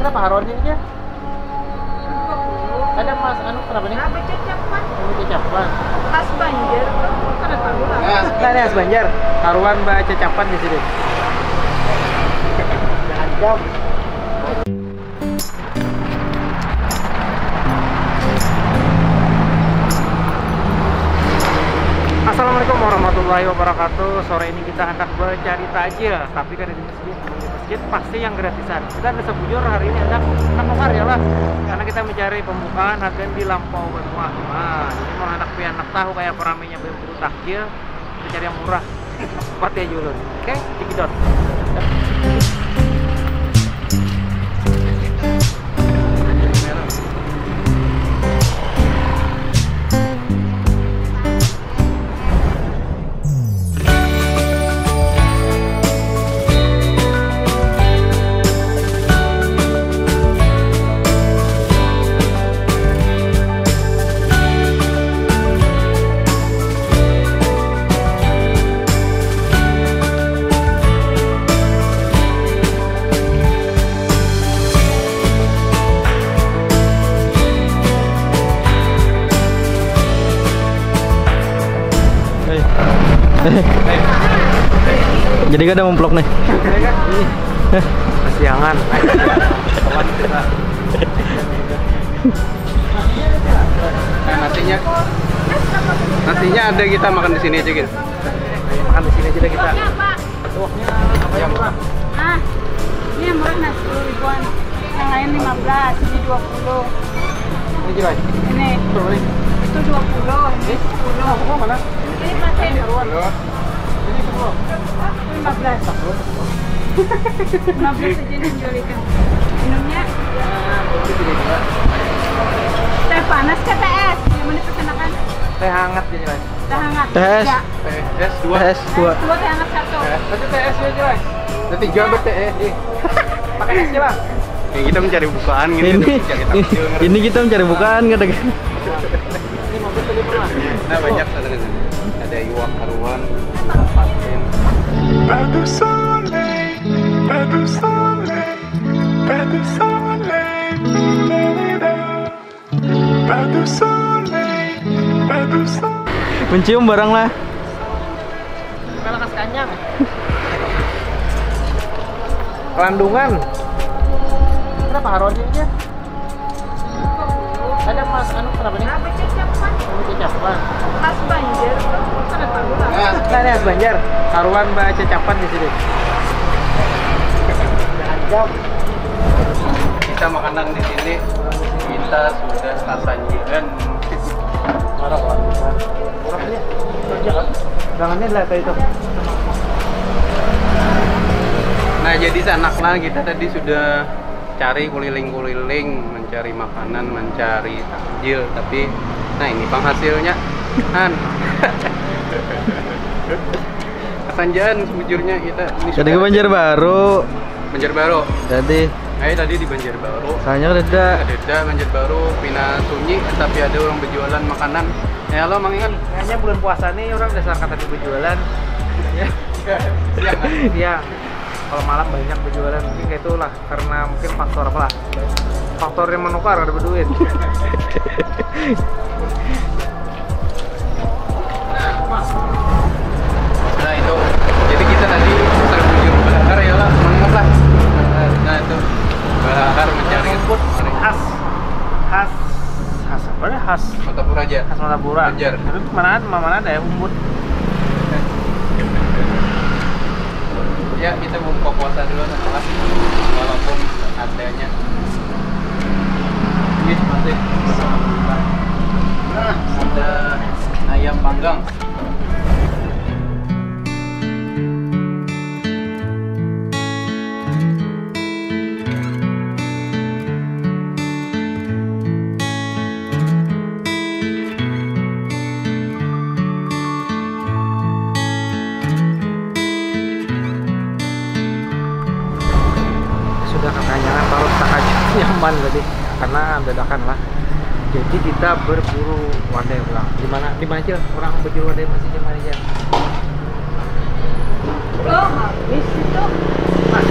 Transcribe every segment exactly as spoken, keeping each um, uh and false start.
Apa haruan ini ya? Ada mas anu kenapa nih? Nah, bacacapan. Bacacapan. Khas Banjar tuh, kada tahu lah. Nah, ini khas Banjar. Haruan bacacapan di sini. Jam. Assalamualaikum warahmatullahi wabarakatuh. Sore ini kita hendak bercari tajil, tapi kada di masjid. Kalau di masjid pasti yang gratisan. Kita ada sebujur hari ini hendak menukar ya lah. Karena kita mencari pembukaan hagan di Lampau Banua. Nah, ini mau hendak pian tahu kayak apa ramenya berburu takjil. Kita cari yang murah. Cepat ya julun. Oke, cekidot. Hei. Jadi kada memplok nih. Kasiangan. Nah, nasinya, nasinya ada, kita makan di sini aja gitu. Makan di sini aja deh kita. Ayam. Ah, ini yang murah nah sepuluh ribuan. Yang lain lima belas, ini dua puluh. Ini gimana? Ini. Berapa nih? Itu dua puluh, ini sepuluh. Aku mau mana? Ini pakai. Ini haruan. Ini sepuluh. Lima belas. Lima belas aja nih jual ikan. Minumnya teh panas ke teh es? Yang mana pesenakan? Teh hangat jadi lah. Teh hangat. Teh es. Ya. Teh es dua. Teh es dua. Teh es dua, teh hangat satu. Teh es. Nanti teh es ya, jelas. Nanti jual teh es. Pakai es lah. Ya, kita mencari bukaan gitu. Ini, mencari takjil, ngerti? Ini kita mencari bukaan, kata. Nah, banyak sana, sana. Ada iwak haruan, iwak patin. Batu Soleh, Batu Soleh, Batu Soleh. Batu Soleh, Batu Soleh. Mencium barang lah. Bukan lekas kanyang. Kelandungan. Kenapa haruan ini ya? Ada mas anu kenapa nih? Nah, bacacapan. Bacacapan. Khas Banjar tuh, kada tahu lah. Nah, ini khas Banjar. Haruan bacacapan di sini. Jam. Kita makanan di sini, kita sudah tasajikan. Marah, Wan. Jangannya lah kayak itu. Nah, jadi sanak lah, kita tadi sudah cari kuliling-kuliling, mencari makanan, mencari takjil, tapi nah, ini penghasilnya. Han. Kasanjaan sebujurnya kita ini. Jadi ke sudah Banjarbaru. Banjarbaru. Jadi. Ayo, tadi di Banjarbaru. Soalnya ada. Ada Banjarbaru, pina sunyi, tapi ada orang berjualan makanan. Ya lo, Mang Iwan. Kayaknya bulan puasa nih orang dasar kata di berjualan. Ya. Siang, kan? Siang. Kalau malam banyak berjualan, mungkin kayak itulah, karena mungkin faktor apa lah, faktor yang menukar, ada berduit. Nah, itu. Jadi kita tadi terbujur belakar ya lah, mantap lah. Nah, itu belakar mencari rumput khas, khas, khas apa ya, khas Martapura aja. Khas Martapura. Banjar. Tapi mana ada, mana ada ya rumput. Ya, kita buka puasa dulu, setelah walaupun adanya. Ini masih ada ayam panggang. Sudah kekenyangan, parut tahajud nyaman tadi karena dadakan lah. Jadi kita berburu wadai pulang. Di mana, di mana aja orang berburu wadai masih nyaman aja. Oh, habis itu. Nah,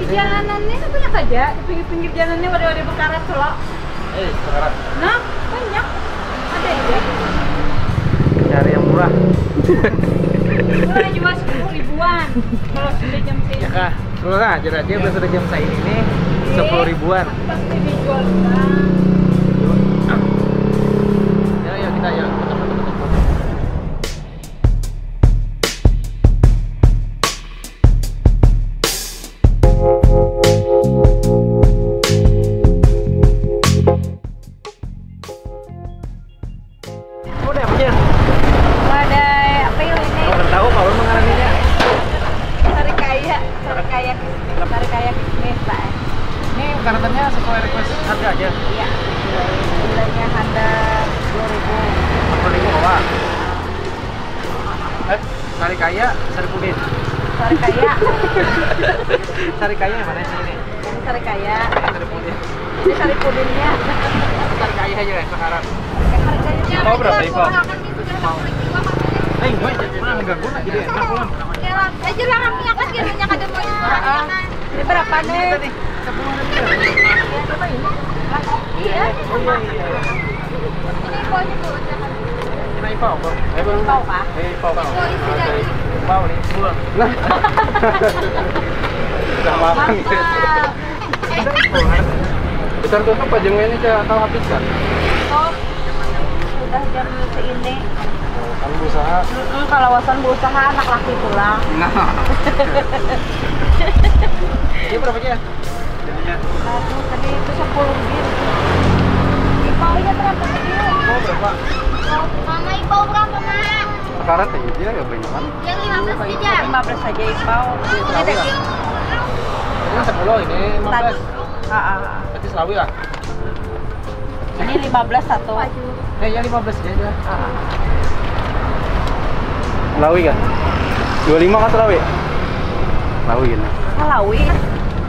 ini Jalanannya itu banyak saja, di pinggir-pinggir jalannya wadah-wadah bekarat tuh loh. Eh, sekarang. Nah, banyak. Ada ya. Cari yang murah. Murah cuma sepuluh ribuan. Kalau sudah jam segini. Ya kah? Lu lah, aja aja udah sudah jam saya ini nih. Sepuluh ribuan. Pasti dijual juga. Ya, ya kita ya. Udah apa ya? Wadai apa yuk ini? Kalau tahu kalau mengalaminya. Sari kaya, sari kaya kismis, sari kaya kismis pak. Ini karatannya sesuai request harga aja. Iya. Gulanya ada dua ribu. Sepuluh ribu bawa. Eh, sari kaya, sari pudin. Sari kaya. Sari kaya yang mana sih ini? Ini sari kaya. Sari pudin. Ini sari pudinnya. Sari kaya aja ya sekarang. Harganya Ipau berapa, Ipau? Ini sudah Ipau. dua puluh lima maksudnya. Eh, gue mana mengganggu lagi deh. Enak pulang. Aja lah kami akan kiranya kada mau. Ini berapa nih? Tadi sepuluh ribu. Iya. Oh iya iya. Ini pokoknya tuh jangan. Ini Ipau, Bang. Eh, Bang. Ipau kah? Eh, Ipau, Bang. Ipau isi daging. Ipau nih, dua. Nah. Udah makan gitu. Mantap. Besar tutup aja ini, Cak, kalau habis kan? Oh, sudah jam seini. Kan berusaha. Mm-mm, kalau wasan berusaha anak laki pulang. Nah. Ini berapa aja? Jadinya. Aduh, tadi itu sepuluh bin. Ipaunya berapa tadi? Oh, berapa? Mama ipau berapa, Mak? Sekarat aja dia ya banyak kan? Yang lima belas aja. Lima belas aja ipau. Tahu ya? Ini sepuluh, ini lima belas. Ah, ah. Berarti selawi lah. Ini lima belas satu. Eh, ya lima belas aja. Ah. Selawi kan? Dua lima kan selawi? Selawi kan? Selawi.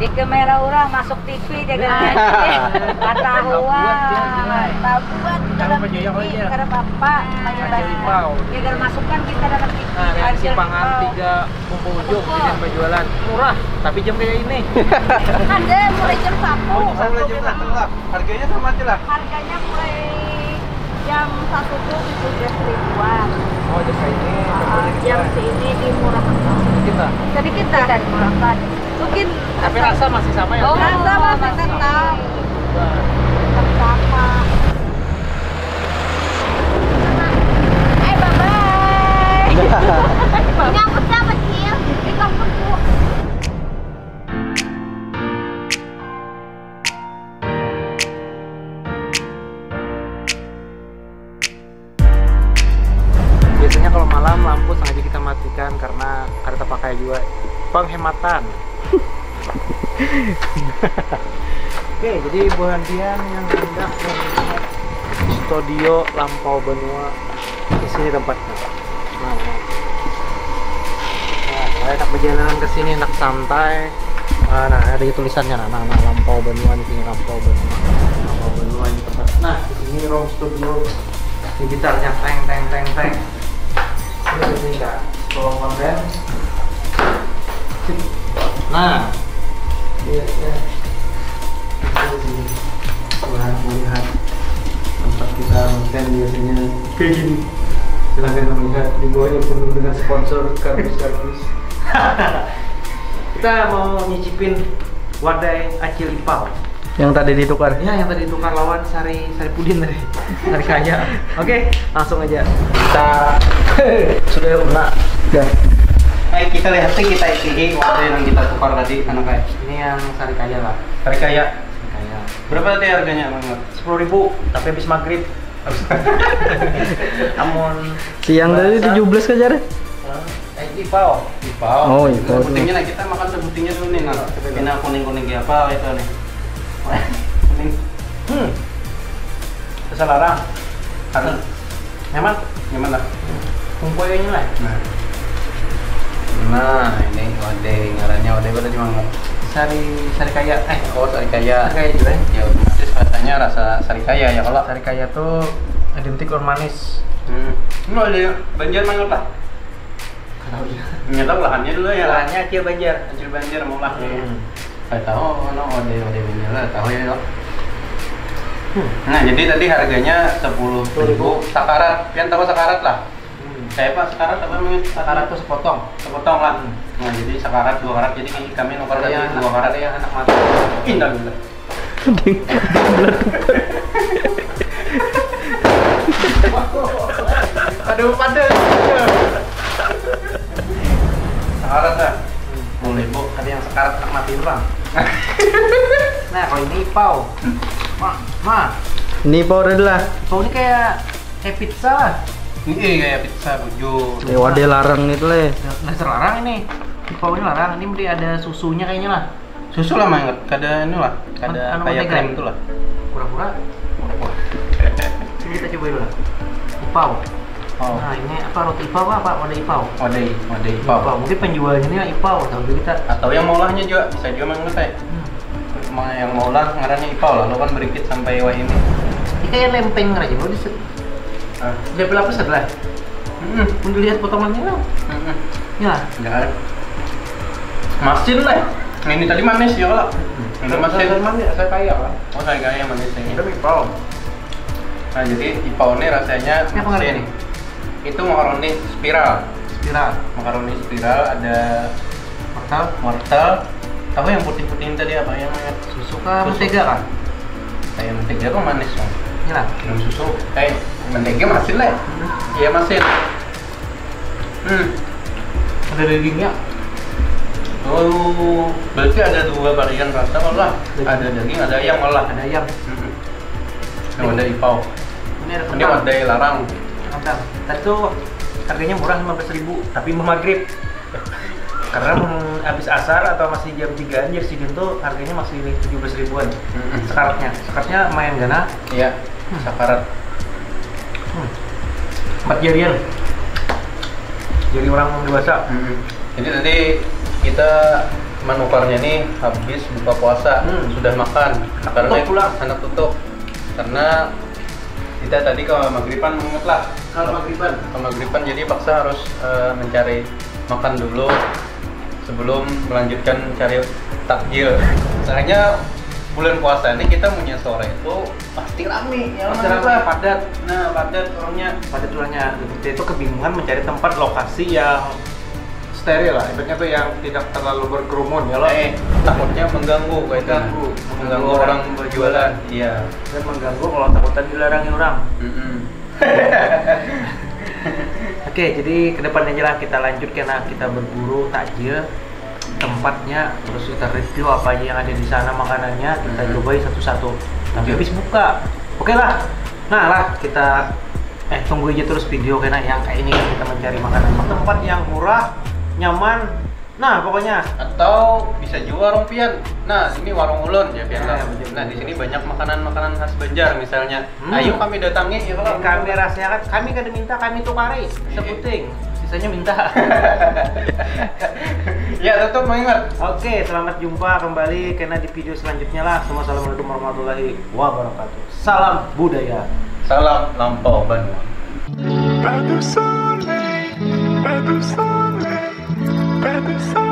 Di kamera urang masuk T V jaga katahuan. Tabuat dalam T V kada apa-apa. Jaga masukkan kita dalam T V. Nah, yang simpangan tiga kumpul ujung ini yang berjualan murah, tapi jam kayak ini. Ada mulai jam satu. Oh, mulai jam satu lah. Harganya sama aja lah. Harganya mulai jam satu tuh tujuh belas ribuan. Oh, jam kayak ini. Ah, jam seini dimurahkan. Kita. Sedikit dah dimurahkan. Mungkin Tapi rasa masih sama ya? Oh, rasa masih tetap. Tetap sama. Eh, bye-bye. Ini aku siapa, Cil? Di kampungku. Biasanya kalau malam lampu sengaja kita matikan karena kada terpakai juga, penghematan. Oke, jadi buhan pian yang hendak melihat studio Lampau Banua, di sini tempatnya. Nah, nah. Nah, kalau hendak berjalan ke sini, hendak santai. Ah, nah, ada tulisannya, nah, nah, nah, Lampau Banua di sini, Lampau Banua. Lampau Banua ini tempat. Nah, di sini room studio. Ini gitarnya teng teng teng teng. Ini di sini, Kak. Ruang konten. Nah. Iya, iya. Ini di sini. Wah, melihat tempat kita konten biasanya kayak gini. Silahkan melihat, di bawahnya penuh dengan sponsor kardus-kardus. Kita mau nyicipin wadai Acil Ipau. Yang tadi ditukar? Ya, yang tadi ditukar lawan Sari, Sari Pudin tadi. Sari Kaya. Oke, langsung aja. Kita sudah pernah. Ya. Eh, kita lihat sih, kita isi wadai yang kita tukar tadi, karena kayak ini yang Sari Kaya lah. Sari Kaya. Sari Kaya. Berapa tadi harganya, Bang? Sepuluh ribu, tapi habis maghrib. Amun siang tadi tujuh belas kan, Jar? Eh, Ipau. Ipau. Oh, Ipau. Sebutingnya, nah, kita makan sebutingnya dulu nih, nah. Ini kuning-kuning kayak apa itu nih? Kuning. Hmm. Rasa larang. Karena nyaman, nyaman lah. Kumpul ini lah. Nah. Nah, ini wadai, ngarannya wadai apa tadi, Mang? Sari, Sari Kaya. Eh, oh, Sari Kaya. Sari Kaya juga, ya? Ya, otomatis rasanya rasa Sari Kaya, ya, kalau Sari Kaya tuh identik lawan manis. Hmm. Ini ada Banjar mana, Pak? Nggak tahu juga. Nggak tahu lahannya dulu ya. Lahannya Acil Banjar. Acil Banjar mau lah. Hmm. Tahu, anu, ode, ode, lah, tahu ya, Dok? Hmm. Nah, jadi tadi harganya sepuluh ribu. Sepuluh ribu. Sakarat. Pian tahu sakarat lah? Hmm. Kayak apa sakarat, apa namanya? Sakarat tuh sepotong. Sepotong lah. Hmm. Nah, jadi sakarat, dua karat. Jadi kami nukar tadi yang dua karat. Ada yang anak mati. Innalillah. Ding, ding, belatupan. Aduh, pada. Sakarat, dah. Boleh, Bu. Ada yang sakarat anak mati orang. Nah, kalau ini ipau. Ma, ma. Ini ipau adalah. Ipau ini kayak, kayak pizza lah. Ini, eh, kayak pizza, bujur. Eh, wadah larang itu, leh. Nah, larang ini. Ipau ini larang. Ini mesti ada susunya kayaknya lah. Susu lah, Mang. Kada ini lah. Kada anu, kayak mentega. Krim tuh lah. Pura-pura. Ini kita coba dulu lah. Ipau. Oh. Nah, ini apa, roti ipau apa? Wadah ipau. Wadah, wadah ipau. Ipau. Mungkin penjualnya ini ipau, tahu juga kita. Atau yang maulahnya juga, bisa juga, Mang, teh. Hmm. Ma-, yang maulah ngarannya ipau lah, lo kan berikit sampai wah ini. Ini kayak lempeng aja, lo di se-, ah, dia pelapis adalah. Hmm. Mun dilihat potongannya lah. Hmm. Ya. Enggak ada. Masin lah. Nah, ini tadi manis ya, kalau. Hmm. Ini masin. Saya manis, saya kaya, kan? Oh, saya kaya manis ini. Tapi ipau. Nah, jadi ipau ini rasanya masin. Ini apa ngarannya? Itu makaroni spiral. Spiral. Makaroni spiral, ada wortel. Wortel. Tahu yang putih-putih ini tadi apa yang namanya? Susu kah? Susu. Mentega kah? Kayak mentega kok manis, Bang. Inilah. Minum susu, kayak mentega masin lah. Hmm. Iya, masin. Hmm. Ada dagingnya. Oh, berarti ada dua varian rasa malah. Daging. Ada daging, ada ayam malah. Ada ayam. Hmm. Yang ada ipau. Ini ada kentang. Ini ada larang. Kentang. Tadi tuh harganya murah, lima belas ribu, tapi mau maghrib. Karena mau habis asar atau masih jam tigaan, jadi sidin tuh harganya masih tujuh belas ribuan. Mm-mm. Sakaratnya. Sakaratnya lumayan ganal. Iya, hmm, sakarat. Hmm. Empat jarian. Jari orang dewasa. Mm-mm. Jadi tadi kita menukarnya nih habis buka puasa, hmm, sudah makan. Anak tutup pula. Karena anak tutup. Karena kita tadi ke magriban, ingat lah. Kalau magriban. Ke magriban, jadi paksa harus, eh, mencari makan dulu sebelum melanjutkan cari takjil. Soalnya bulan puasa ini kita punya sore itu pasti rame, ya, pasti rame, padat. Nah, padat orangnya. Padat orangnya. Kita itu kebingungan mencari tempat lokasi yang steril lah, ibaratnya tuh yang tidak terlalu berkerumun ya, lo. Eh, takutnya mengganggu, kayak itu. Mengganggu, mengganggu orang berjualan. Iya. Dan mengganggu kalau takutan dilarangi orang. Mm-mm. Oke, jadi kedepannya aja lah kita lanjutkan lah, kita berburu takjil, tempatnya, terus kita review apa aja yang ada di sana, makanannya kita, hmm, cobai satu-satu. Tapi, iya, habis buka. Oke lah. Nah lah, kita, eh, tunggu aja terus video kena yang kayak ini, kita mencari makanan tempat yang murah, nyaman. Nah, pokoknya. Atau bisa juga warung pian. Nah, ini warung ulun ya, pian. Nah, betul. Nah, di sini banyak makanan-makanan khas Banjar misalnya. Hmm. Ayo kami datangi, ya, kalau kami rahasiakan, kami kada minta, kami tukari. Iya. Sebuting. Sisanya minta. Ya, tetap mengingat. Oke, selamat jumpa kembali kena di video selanjutnya lah. Semua, assalamualaikum warahmatullahi wabarakatuh. Salam budaya. Salam lampau banua. Batu Soleh, Batu Soleh, Batu Soleh.